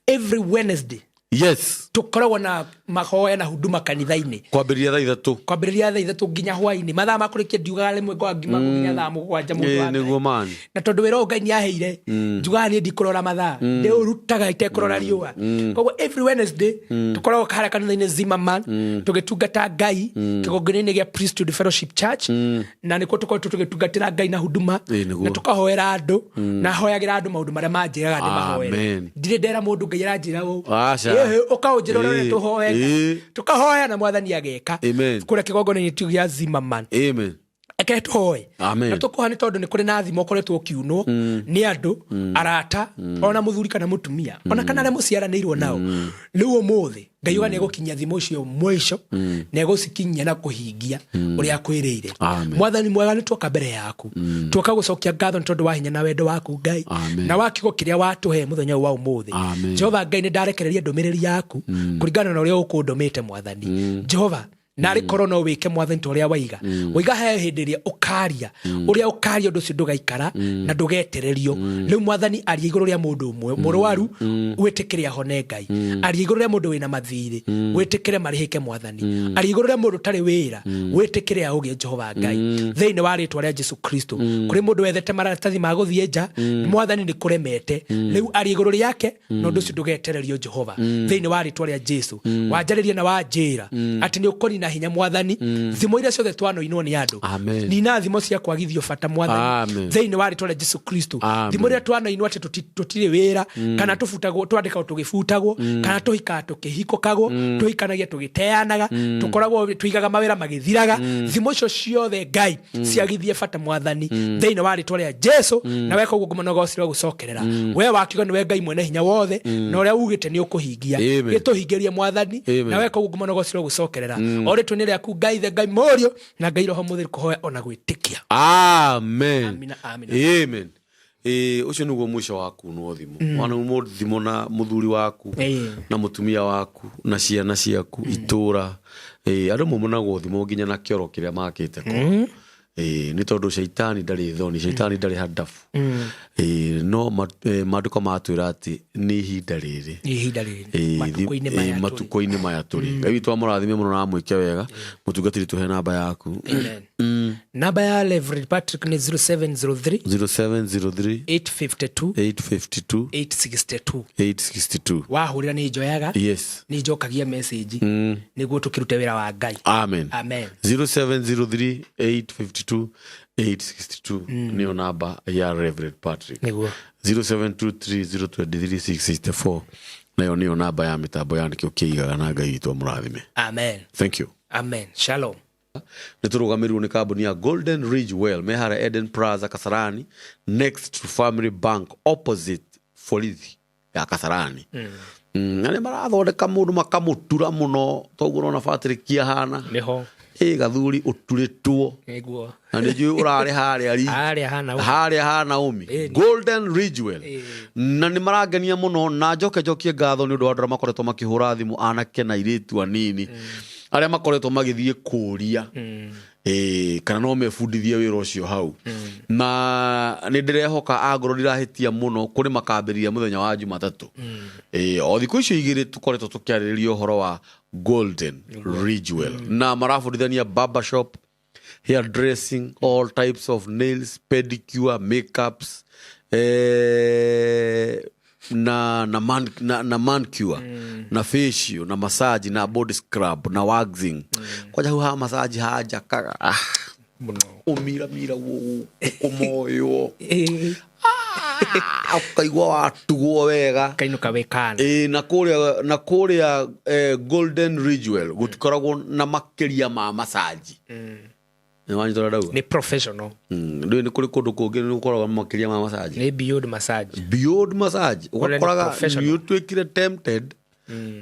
every Wednesday Yes. tũkoragwo na mahoya na huduma kanitha-inĩ. Kwambĩrĩria thaa 3. Kwambĩrĩria thaa 3 nginya hwainĩ, mathaa ma kũrĩkia ndiugaga rĩmwe ngoa ngima nginya thaa 7 mũndũ Ĩ wa Ngai. nĩguo man. Na tondũ wĩra ũyũ Ngai nĩ aheire, njugaga niĩ ndikũrora mathaa, ndĩũrutaga itekũrora riũa. Koguo every Wednesday tũkoragwo harĩa kanitha-inĩ Zimmerman tũgĩtungata Ngai kĩgongona-inĩ gĩa Priesthood Fellowship Church, na nĩkuo tũkoretwo tũgĩtungatĩra Ngai na huduma. Ĩ, nĩguo. Na tũkahoera andũ, na hoyagĩra andũ maũndũ marĩa manjĩraga ndĩmahoere. Amen. Ndirĩ ndera mũndũ Ngai aranjĩra ũũ. Aca. Ĩhĩ, ũkaũnjĩra ũrĩa Ĩ, tũhoe, ĩ. tũkahoya na Mwathani ageka Amen. kũrĩa kĩgongona-inĩ kĩu gĩa Zimmerman. Amen. Reke tũhoe. Amen. Na tũkũhoa nĩ tondũ nĩ kũrĩ na thimo ũkoretwo ũkiunwo nĩ andũ arata, ona mũthuri kana mũtumia, ona kana arĩa mũciaranĩirwo nao. Rĩu ũmũthĩ Ngai uga nĩ egũkinyia thimo icio mũico, nĩ egũcikinyia na kũhingia ũrĩa akwĩrĩire. Amen. Mwathani mwega, nĩ tuoka mbere yaku, tuoka gũcokia ngatho nĩ tondũ wa hinya na wendo waku Ngai, Amen. na wa kiugo kĩrĩa watũhe mũthenya ũyũ wa ũmũthĩ. Amen. Jehova Ngai, nĩ ndarekereria ndũmĩrĩri yaku kũringana na ũrĩa ũkũndũmĩte. Mwathani Jehova, narĩ korwo no wĩke, Mwathani, ta ũrĩa waiga waiga he hĩndĩ ĩrĩa ũkaria, ũrĩa ũkaria ũndũ ũcio ndũgaikara na ndũgetererio. Rĩu Mwathani, aria igũrũ rĩa mũndũ ũmwe mũrwaru, wĩtĩkĩre ahone. Ngai, aria igũrũ rĩa mũndũ wĩna mathirĩ, wĩtĩkĩre marĩhĩke. Mwathani, aria igũrũ rĩa mũndũ ũtarĩ wĩra, wĩtĩkĩre aũgĩe. Jehova Ngai, thĩinĩ wa rĩtwa rĩa Jesu Kristo, kũrĩ mũndũ wethete maratathi ma gũthiĩ nja, Mwathani, nĩ kũremete. Rĩu aria igũrũ rĩake na ũndũ ũcio ndũgetererio. Jehova, thĩinĩ wa rĩtwa rĩa Jesu, wanjarĩria na wanjĩra atĩ nĩ ũkũnina hinya, Mwathani, thimo iria ciothe twanoinwo nĩ andũ. Amen. Nina thimo cia kwagithio bata, Mwathani, Amen. thĩinĩ wa rĩtwa rĩa Jesu Kristo. Amen. Thimo iria twanoinwo atĩ tũtirĩ wĩra, kana tũbutagwo, twandĩkagwo tũgĩbutagwo, kana tũhikaga tũkĩhikũkagwo, tũhikanagia tũgĩteanaga, tũkoragwo tũigaga mawĩra magĩthiraga, thimo icio ciothe, Ngai, ciagithie bata, Mwathani, thĩinĩ wa rĩtwa rĩa Jesu. Na weka ũguo, ngoma nogocirwo gũcokerera we wakiuga nĩwe Ngai mwene hinya wothe, na ũrĩa ugĩte nĩ ũkũhingia. Amen. Gĩtũhingĩrie, Mwathani. Amen. Na weka ũguo, ngoma nogocirwo gũcokerera o rĩtwa-inĩ rĩaku, Ngai the Ngai Mũriũ na Ngai Roho Mũtheru, kũhoya ona gwĩtĩkia. Amen. Amina, amina. Amen. Ĩ, ũcio nĩguo mũico wa kunwo thimũ. Wanaumwo thimũ na mũthuri waku na mũtumia waku na ciana ciaku, itũra. Ĩ, andũ mamunagwo thimũ nginya na kĩoro kĩrĩa makĩte kwao. Ĩ, nĩ tondũ caitani ndarĩ thoni, caitani ndarĩ handabu. Ĩ, no maandĩko matwĩra atĩ nĩ ihinda rĩrĩ. Nĩ ihinda rĩrĩ. Ĩ, Matukũ-inĩ maya tũrĩ. Matukũ-inĩ maya tũrĩ. Ngai witũ amũrathime mũno na amwĩke wega. Mũtungatĩri, tũhe namba yaku. Amen. Namba ya Reverend Patrick nĩ 0703 0703 852 852 862. 862. Wahũrĩra nĩ njoyaga, nĩ njokagia message nĩguo tũkĩrute wĩra wa Ngai. Amen. Amen. 0703 852 862 nĩyo namba ya Reverend Patrick. Nĩguo. 0723 023 664 nayo nĩyo namba ya mĩtambo ya Nĩkĩo Kĩigaga, na Ngai witũ amũrathime. Amen. Thank you. Amen, shalom. Nä tå rå gamä rirwo nä kambuni ya Golden Ridge Well me harĩa Eden Plaza, Kasarani, next to Family Bank, opposite borithi ya Kasarani. Na nä marathondeka må ndå makamå tura må no toguo rona Patrick ahana. Nĩho. Ä gathuri å turä two. Nĩguo. Na nä njå å rarä harä a harĩa hana ũũ. Harĩa ha Naomi. Ĩni. Golden Ridgewell. Ĩĩ. Na nä marangenia må no, na njoke njokie ngatho nä å ndå wa andå arĩa makoretwo makä thimå, anake na airĩtu anini arĩa makoretwo magĩthiĩ kũria ĩĩ, kana no mebundithie wĩra ũcio hau. Na nä ndĩrehoka angorwo ndirahĩtia mũno kũrĩ makambĩrĩria mũthenya wa Jumatatũ. Ĩĩ, o thikũ icio igĩrĩ tũkoretwo tũkĩarĩrĩria ũhoro wa Golden Ridgewell, na marabundithania barbershop, hair dressing, all types of nails, pedicure, makeups, na manicure, na facial, na massage, na body scrub, na waxing. Kwanja hau ha massage hanjakaga, ah, Mũno. Ũmiramira kũmoywo. Ĩĩ. Ũkaigua watugwo wega. Kainũka wĩ kana. Ĩ, na kũrĩa Golden Ridgewell gũtikoragwo na makĩria ma massage. Nĩ wanyita ũrĩa ndauga? Nĩ professional. Ndũĩ nĩ kũrĩ kũndũ kũngĩ nĩ gũkoragwo na makĩria ma massage. Nĩ beyond massage. Beyond massage. Kũrĩa nĩ Ũgakoraga professional. nĩ ũtuĩkire tempted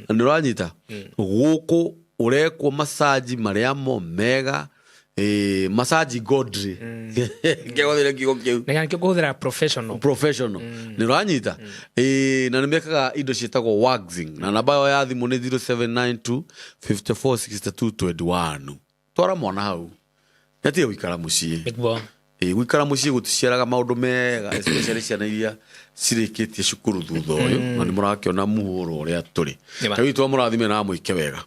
na nĩ ũranyita gũkũ ũrekwo massage marĩa mo mega, massage godly, ngĩhũthĩre kiugo kĩu. Na nĩkĩo kũhũthĩra professional. Professional, nä ũranyita. Ĩ, na nä mekaga indo ciĩtagwo waxing, na namba yao ya thimũ nĩ 0792 54 62 21. Twara mwana hau nĩatige gũikara mũciĩ. Nĩguo. Ĩ, gũikara mũciĩ gũticiaraga maũndũ mega, especially ciana iria cirĩkĩtie cukuru thutha ũyũ, na nĩ mũrakĩona mũhũro ũrĩa tũrĩ. Nĩ ma. Ngai witũ amũrathime na amwĩke wega.